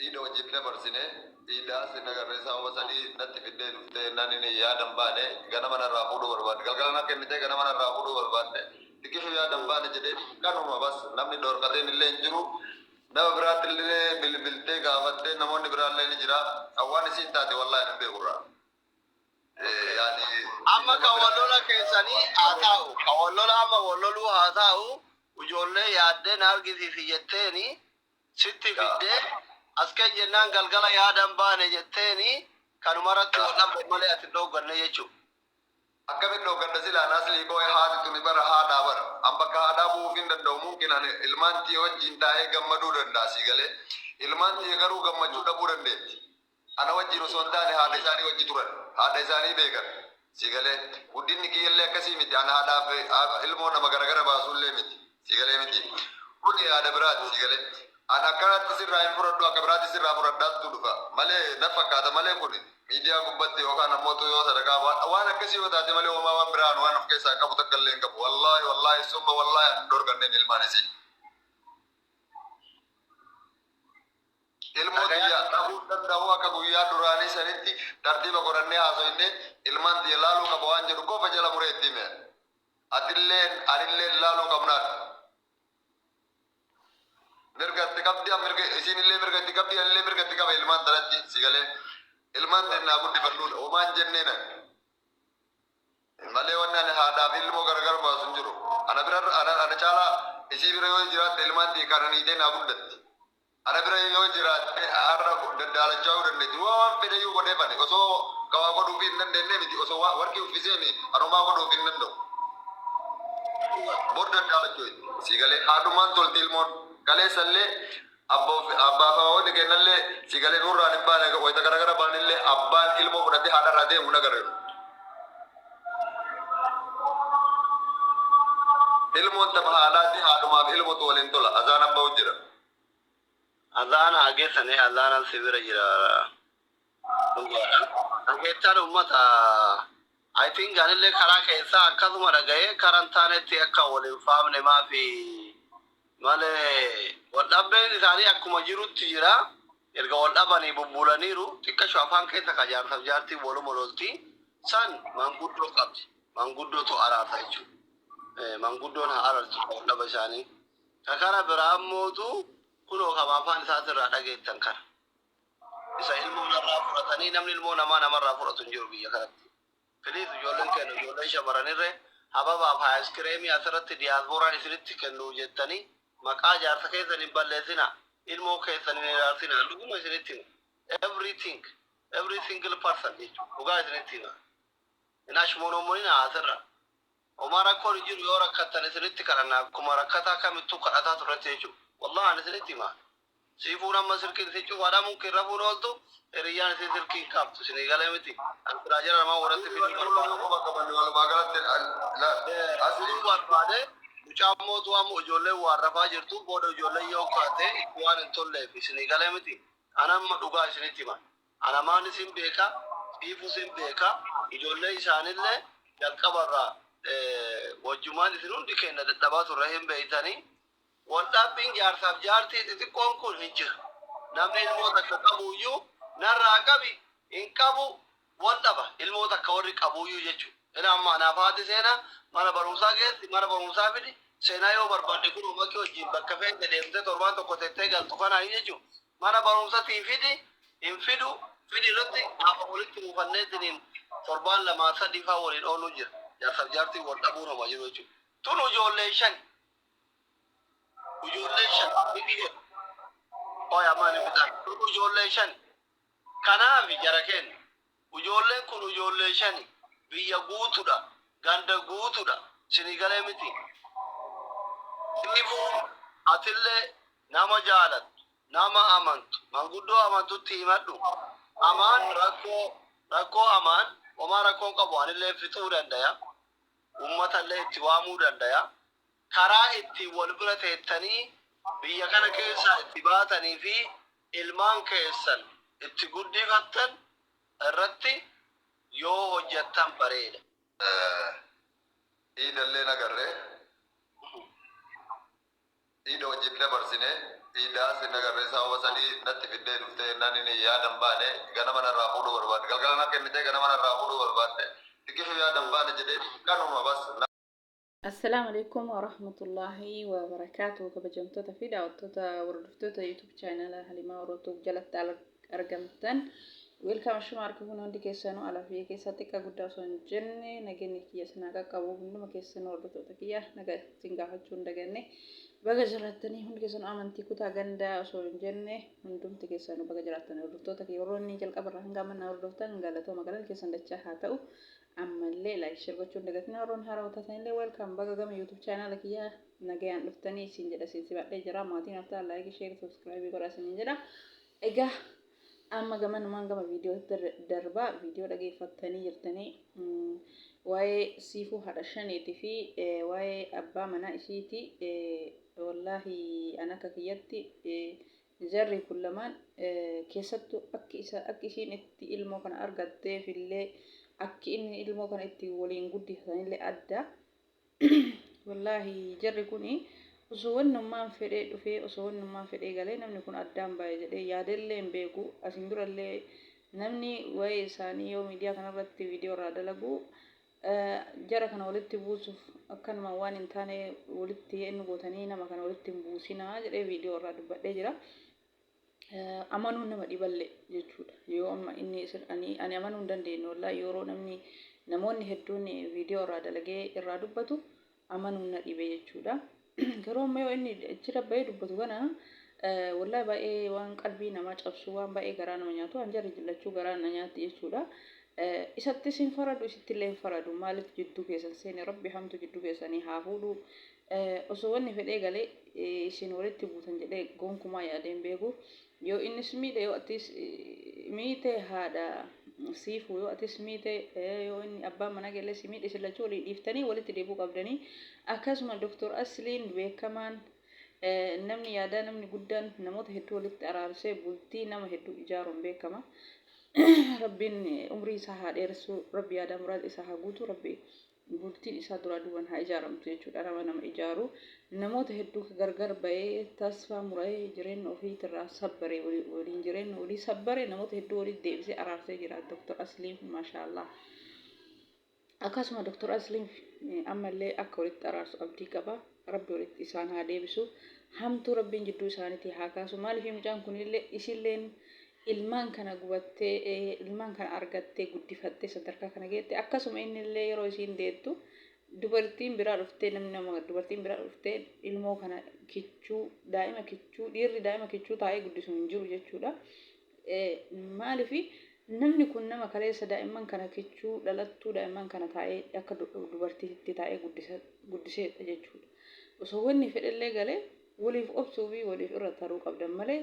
Iida wajjin dabarsine. Iidaas hin agarre sababa sanii natti fiddee dhuftee jennaan inni yaada hin baane ganama narraa fuudhuu barbaadde. Galgala na kennitee ganama narraa fuudhuu barbaadde. Xiqqishu yaada hin baane jedhee kanuma bas namni dhoorkateen illee hin jiru. Nama biraatti illee bilbiltee gaafattee namoonni biraallee ni jira. Waan isiin taate wallaahi hin beeku irraa. Yaani Amma nama kan wal biraa lola keessanii haa taa'u. Kan wal lola amma wal loluu haa taa'u. Ijoollee yaaddee na argisiisi jetteeni sitti fiddee as kenn jennaan galgala yaada hin baane jetteeni kanumarratti wal dhabdan malee ati hin dhoogganne jechuudha. Akkamin dhooggadha sila an aslii qoy haati tuni bara haadhaa bar an bakka haadhaa bu'uuf hin danda'u mumkin ani ilmaan tiyya wajjiin taa'ee gammaduu danda'a sii galee ilmaan tiyya garuu gammachuu dhabuu dandeetti Ana wajjin osoo hin taane haadha isaanii wajji turan. Haadha isaanii beekan. Sii galee? Guddinni kiyyallee akkasii miti. Ana haadhaaf ilmoo nama garagara baasullee miti. Sii galee miti? Kuni yaada biraati. Sii galee? Ana akkanatti sirraa hin fudhadhu akka biraatti sirraa fudhadhaattu dhufa malee na fakkaata malee kuni miidiyaa gubbatti yookaan ammoo yoo sadaqaa waan akkasii yoo taate malee homaa waan biraa waan of keessaa qabu takka illee hin qabu. Wallaahi wallaahi summa wallaahi an hin dhorkanneen ilmaan isii. Ilmoo Dhagayaa tiyya jirtaa? dhabuu hin danda'u akka guyyaa duraanii sanitti tartiiba godhannee haasoyne ilmaan tiyya laaluu qaba waan jedhu qofa jala muree itti hime. Atilleen anilleen laaluu qabnaadha. Mirga itti qabdi mirga isiinillee mirga itti qabdi anillee mirga itti qaba ilmaan tanatti si galee. Ilmaan tennaa guddifannuudha homaa hin jenneen ani. Malee wanni ani haadhaa fi ilmoo gargar baasu hin jiru. Ana bira ana, ana caalaa isii bira yoo jiraatte ilmaan tiyya kananiitee naa guddatti. Ana bira yoo jiraatte har'a daddaalachaa dandeetti. Waan fedheyyuu godhee bane osoo kawaa godhuufii hin dandeenye miti osoo warqii uffisee anumaa godhuuf hin danda'u. Bor daddaalachuu si galee haadhumaan tolti ilmoon kaleessallee abbaa fi hawaasni kennallee si galee nurraan hin baane wayita garagara baanillee abbaan ilmoo fudhatee haadharraa deemu nagarre. Ilmoon tama haadhaati haadhumaaf ilmotu waliin tola azaan abba'u jira. Azaana hageessane azaanaan si bira jira dhugaadha. Dhageettaan uummata I think anillee karaa keessaa akkasuma dhaga'ee karaa hin taanetti akka wal hin faamne maafi malee wal dhabbeen isaanii akkuma jirutti jira. Erga wal dhabanii bubbulaniiru xiqqasho afaan keessa ka jaarsaaf jaartiin waluma lolti san manguddoo qabdi. Manguddootu araarsa jechuudha. Manguddoon haa araarsu wal dhaba isaanii. Ka kara biraa ammootu kunoo kama afaan isaatirraa dhageettan kana. Isa ilmoo narraa fudhatanii namni ilmoo namaa namarraa fudhatu hin jiru biyya kanatti. Please ijoolleen keenya ijoolleen shamarranirree hababaaf haayiskireemii asirratti diyaaspooraan isinitti kennu jettanii maqaa jaarsa keessan hin balleessina. Ilmoo keessan hin ilaalsina. Dhuguma isinitti hima. Everything, every single person jechuudha. Dhugaa isinitti hima. Hin ashmonomonina asirra. Homaa rakkoon hin jiru yoo rakkattan isinitti kadhanna akkuma rakkataa kamittuu kadhataa turretti jechuudha. Wallahi ani isinitti hima. Siifuun amma silkiin isin cufaadha mumkin rafuun ooltu hiriyyaan isin silkii hin kaaftu isinii galee miti. An silaa jara namaa walatti fiduu barbaade. Quba qabanne walumaa galatti asli. Fiduu barbaade mucaan mootuu amma ijoolleen waan rafaa jirtu booda ijoolleen yoo kaate itti waan hin tolleef isinii galee miti. An amma dhugaa isinitti hima. An amaan isin beeka, siifus hin beeka, ijoollee isaanillee jalqabarraa wajjumaan isin hundi keenya dadhabaa turre hin beeytanii. Waldhabbiin jaarsaaf jaartii xixiqqoon kun hin jiru. Namni ilmoo takka qabuuyyuu narraa qabi hin qabu wal dhaba. Ilmoo takka warri qabuuyyuu jechuudha. Ila amma anaaf haati seenaa mana barumsaa geessi, mana barumsaa fidi, seenaa yoo barbaadde kunoo makii wajjin bakka feete deemtee torbaan tokko tettee galtu kanaan jechuudha. Mana barumsatii fidi hin fidu fidi irratti gaafa walitti muufanneetiniin torbaan lamaa sadii faa waliin ooluu jira. Jaarsaaf jaartiin wal dhabuun homa jiru jechuudha. Tun ijoollee shani. Ijoollee shan inni jedhu. Qoy amma inni fixan. Tun ijoollee shan. Kanaaf jara kenna. Ijoolleen kun ijoollee shani. Biyya guutudha. Ganda guutudha. Isinii galee miti. Siifuu atillee nama jaalattu, nama amantu, manguddoo amantutti himadhu. Amaan rakkoo rakkoo amaan homaa rakkoon qabu anillee fixuu dandaya. Uummatallee itti waamuu dandaya. Karaa ittiin wal bira teettanii biyya kana keessaa itti baatanii fi ilmaan keessan itti guddifattan irratti yoo hojjattan bareeda. Iida illee hin agarre. Iida wajjin dabarsine. Idaas hin agarree sababa sanii natti fiddee dhuftee jennaan inni yaada hin baane ganama narraa fuudhuu barbaadde. Galgala na kennitee ganama narraa fuudhuu barbaadde. Xiqqishu yaada hin baane jedhee kanuma bas. Assalaamu alaikum warahmatullaahi wabarakaatuh. Kabajamtoota fi daawwattoota, hordoftoota YouTube chaanala Halimaa Orootuuf jalatti argamtan, welcome. Ashuma harka kun hundi keessanuu alaa fi keessaa, xiqqaa guddaa osoo hin jenne, nageenyi kiyya sinaa qaqqabu. Hunduma keessanuu hordoftoota kiyya naga isin gaafachuu hin daganne. Baga jiraattanii hundi keessanuu, amantii, kutaa, gandaa osoo hin jenne, hundumti keessanuu baga jiraattanii. Hordoftoota kiyya, warroonni jalqabarraa hanga ammaa hordoftan, galatooma, galanni keessan dachaa haa ta'u. Ammallee like, share gochuun dagatina. Warroonni haaraa taatanillee welcome, baga gama YouTube chaanala kiyyaa nagayaan dhuftanii isin jedha. Isin sibadhee jira. Maatiin haftaa like, share, subscribe godha isiniin jedha. Egaa amma gamanumaan gama viidiyoo darbaa. Viidiyoo dhageeffattanii jirtanii, waa'ee Siifuu haadha shaneetii fi waa'ee abbaa manaa ishiiti. Wallaahi an akka kiyyatti jarri kun lamaan, keessattuu akki isa akki ishiin itti ilmoo kana argatteef illee, akki inni ilmoo kana itti waliin guddifatanillee adda. Wallaahi jarri kuni osoo wannummaan fedhee dhufee, osoo wannummaan fedhee galee, namni kun addaan bahe jedhee yaadellee hin beeku. Asiin durallee namni waa'ee isaanii yoo miidiyaa kanarratti viidiyoo irraa dalagu, jara kana walitti buusuuf akkanuma waan hin taane walitti inni gootanii, nama kana walitti hin buusinaa jedhee viidiyoo irraa dubbadhee jira. Amanuun nama dhiballe jechuudha. Yoo amma inni ani amanuu hin dandeenye. Wallaahi yeroo namni, namoonni hedduun viidiyoo irraa dalagee irraa dubbatu, amanuun na dhibe jechuudha. Garuu amma yoo inni achirra bahee dubbatu kana, wallaahi baay'ee waan qalbii namaa cabsu, waan baay'ee garaa nama nyaatu, waan jarri jillachuu garaa na nyaatti jechuudha. Isattis hin faradu, isittillee hin faradu. Maaliif jidduu keessan seene? Rabbi hamtu jidduu keessanii haa fuudhu. Osoo wanni fedhee galee isin walitti buutan jedhee gonkumaa yaadee hin beeku. Yoo innis miidhe, yoo atis miite, haadha Siifuu, yoo atis miite, yoo inni abbaan manaa keellee si miidhe, isin lachuu walii dhiiftanii walitti deebi'uu qabdanii. Akkasuma Doktor Asliin beekamaan, namni yaadaa, namni guddaan namoota hedduu walitti araarsee bultii nama hedduu ijaaruun beekama. Rabbiin umrii isaa haa dheeressu, Rabbi yaadaa muraada isaa haa guutu, Rabbi bultiin isaa duraa duuban haa ijaaramtu jechuudha. Nama ijaaru, namoota hedduu gargar ba'ee tasfaa muree jireenya ofiitirraa sabbaree, waliin jireenya walii sabbaree, namoota hedduu walitti deebisee araarsee jira Dr. Asliin, maashaallah. Akkasuma Dr. Asliin ammallee akka walitti araarsu abdii qaba. Rabbi walitti isaan haa deebisu. Hamtuu Rabbiin jidduu isaaniitii haa kaasu. Maaliif mucaan kunillee isilleen ilmaan kana gubattee, ilmaan kana argattee, guddifattee sadarkaa kana geette. Akkasuma innillee yeroo isiin deettu dubartiin biraa dhuftee, namni nama dubartiin biraa dhuftee ilmoo kana kichuu, daa'ima kichuu, dhiirri daa'ima kichuu taa'ee guddisu hin jiru jechuudha. Maaliif namni kun nama kaleessa daa'imman kana kichuu dhalattuu daa'imman kana taa'ee akka dubartiitti taa'ee guddiseedha jechuudha. Osoo wanni fedhellee galee waliif obsuu fi waliif irra taruu qabdan malee,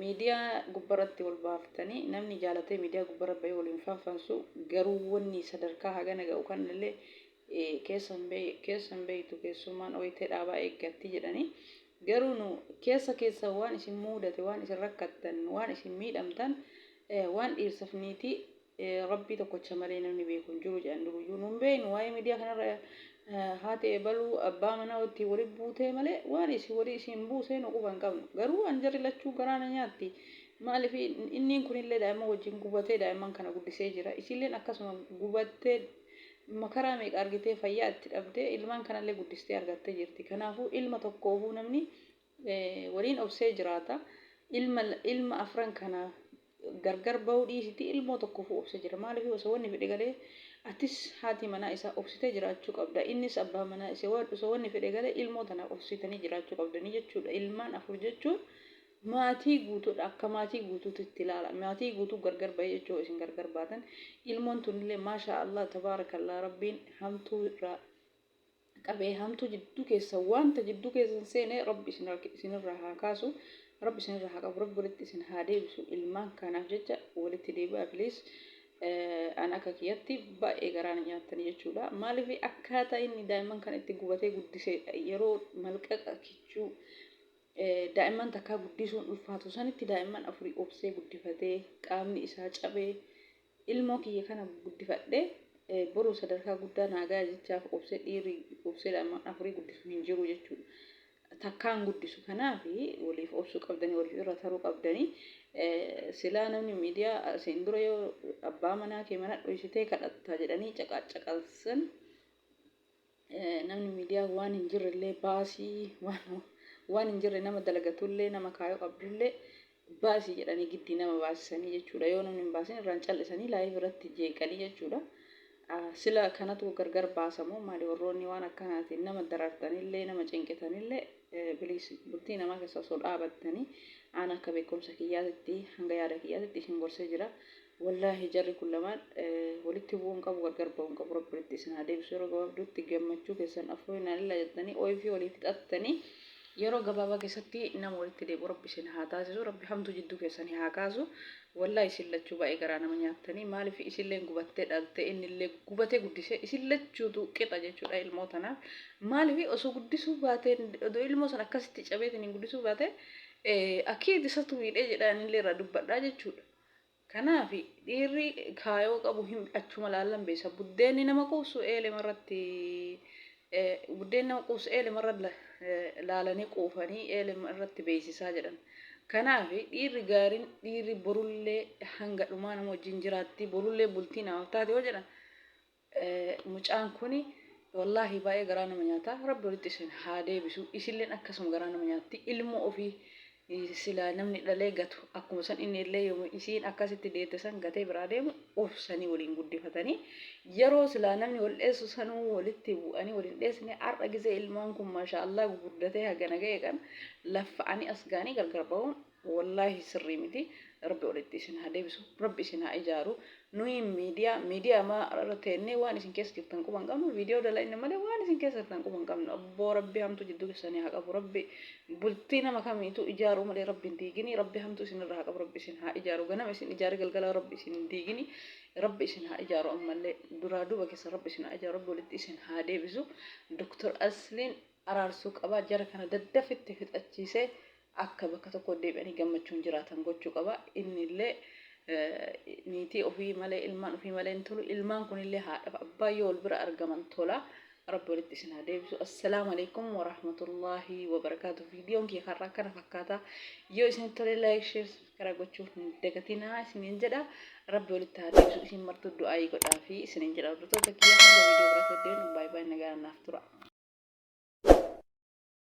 miidiyaa gubbarratti wal baaftanii, namni jaalatee miidiyaa gubbarra bahee waliin fanfansu. Garuu wanni sadarkaa hagana ga'u kanallee keessan beeytu, keessummaan ooyitee dhaabaa eeggatti jedhanii. Garuu nu keessa keessa waan isin muudate, waan isin rakkattan, waan isin miidhamtan, waan dhiirsaf niitii Rabbii tokkocha malee namni beeku hin jiru jedhan. Duruyyuu nun beeknu waa'ee miidiyaa kanarra haa ta'e baluu abbaa manaa wajjin wali buutee malee, waan isin walii isin buusee nu quba hin qabnu. Garuu an jarri lachuu garaa na nyaatti. Maaliif inni kunillee daa'imman wajjin gubatee daa'imman kana guddisee jira. Isilleen akkasuma gubattee, makaraa meeqa argitee, fayyaa itti dhabdee, ilmaan kanallee guddistee argattee jirti. Kanaafuu ilma tokkoofuu namni waliin obsee jiraata. Ilma afran kana gargar bahuu dhiisiti, ilmoo tokkoofuu obsee jira. Maaliif osoo wanni fedhe galee atis haati manaa isaa obsitee jiraachuu qabda. Innis abbaa manaa isee osoo wanni fedhe galee ilmoo tanaaf obsitanii jiraachuu qabdanii jechuudha. Ilmaan afur jechuun maatii guutuudha. Akka maatii guutuutti itti ilaala. Maatii guutuu gargar bahee jechuu isin gargar baatan. Ilmoon tunillee maashaa Allah, tabaarakallah, Rabbiin hamtuu irraa qabee, hamtuu jidduu keessa, wanta jidduu keessan seene Rabbi isinirraa haa kaasu. Rabbi isinirraa haa qabu. Rabbi walitti isin haa deebisu. Ilmaan kanaaf jecha walitti deebi'a, please. An akka kiyyatti baay'ee garaa na nyaattanii jechuudha. Maaliif akkaataa inni daa'imman kana itti gubatee guddise, yeroo malqaqa kichuu daa'imman takkaa guddisuun ulfaatu sanitti daa'imman afurii obsee guddifatee, qaamni isaa cabee, ilmoo kiyya kana guddifadhee boru sadarkaa guddaa naa ga'a jechaaf obsee, dhiirri obsee daa'imman afurii guddisu hin jiru jechuudha. Takkaan guddisu. Kanaaf waliif obsuu qabdanii, waliif irra taruu qabdanii. Silaa namni miidiyaa asiin dura yoo abbaa manaa kee mana dhoysitee kadhatta jedhanii caqaccaqalsan, namni miidiyaa waan hin jirrellee baasii, waan hin jirre nama dalagatullee, nama kaayoo qabdullee baasii jedhanii giddii nama baasisanii jechuudha. Yoo namni hin baasin irraan callisanii live irratti jeeqanii jechuudha. Sila kanatu gargar baasamoo maali? Warroonni waan akkanaatiin nama darartanillee, nama cinqitanillee, please, bultii namaa keessa osoo dhaabattanii aan akka beekumsa kiyyaatitti, hanga yaada kiyyaatitti isin gorsee jira. Wallaahi jarri kun lamaan walitti bu'uun qabu, gargar ba'uun qabu. Rabbi walitti isin haa deebisu yeroo gabaabduutti. Gammachuu keessan afoo inaa jettanii ooyifii walii fixattanii yeroo gabaabaa keessatti nama walitti deebi'u Rabbi isin haa taasisu. Rabbi hamtuu jidduu keessanii haa kaasu. Wallaahi isin lachuu baay'ee garaa nama nyaattanii. Maaliif isillee gubattee dhalte, innillee gubatee guddisee, isin lachuutu qixa jechuudha ilmoo tanaaf. Maaliif osoo guddisuu baatee, odoo ilmoo sana akkasitti cabeetiin hin guddisuu baate, akiid isatu miidhee jedhaan illee irraa dubbadhaa jechuudha. Kanaaf dhiirri kaayoo qabu hin achuma laallan beessa. Buddeenni nama quubsu eelema irratti, buddeen nama quubsu eelema irra laalanii quufanii eelema irratti beeksisaa jedhan. Kanaaf dhiirri gaariin, dhiirri borullee hanga dhumaa nama wajjin jiraatti, borullee bultii namaaf taate yoo jedhan, mucaan kuni wallaahi baay'ee garaa nama nyaata. Rabbi walitti isin haa deebisu. Isilleen akkasuma garaa nama nyaatti. Ilmoo ofii silaa namni dhalee gatu akkuma san inni illee yooma isiin akkasitti deette san gatee biraa deemu obsanii waliin guddifatanii, yeroo silaa namni wal dheessu sanuu walitti bu'anii waliin dheessine. Har'a gisee ilmaan kun maasha Allah gurguddatee hagana ga'e kan laffa'anii as ga'anii gargar ba'uun wallaahi sirrii miti. Rabbi walitti isin haa deebisu, Rabbi isin haa ijaaru. Nuyi miidiyaa maa irra teennee waan isin keessa jirtan quba hin qabnu. Viidiyoo dalayne malee waan isin keessa jirtan quba hin qabnu. Abboo, Rabbi hamtuu jidduu keessanii haa qabu. Rabbi bultii nama kamiitu ijaaruu malee Rabbi hin diigini. Rabbi hamtuu isin irra haa qabu. Rabbi isin haa ijaaru. Ganama isin ijaare, galgala Rabbi isin hin diigini. Rabbi isin haa ijaaru. Ammallee duraa duuba keessa Rabbi isin haa ijaaru. Rabbi walitti isin haa deebisu. Doktor Asliin araarsuu qaba jara kana, daddafitti fixachiisee akka bakka tokko deebi'anii gammachuun jiraatan gochuu qaba. Inni illee niitii ofii malee, ilmaan ofii malee hin tolu. Ilmaan kunillee haadhaaf abbaa yoo wal bira argaman tola. Rabbi walitti isin haa deebisu. Assalaamu alaikum warahmatullaahi wabarakaatu. Viidiyoon kiyya karraa kana fakkaata. Yoo isin tole, like, share, subscribe gochuu hin dagatinaa isiniin jedha. Rabbi walitti haa deebisu. Isin martuu du'aayii godhaa fi isiniin jedha. Hordoftoota kiyya, hanga viidiyoo biraatti deemnu, baay'ee baay'ee nagaa naaf tura.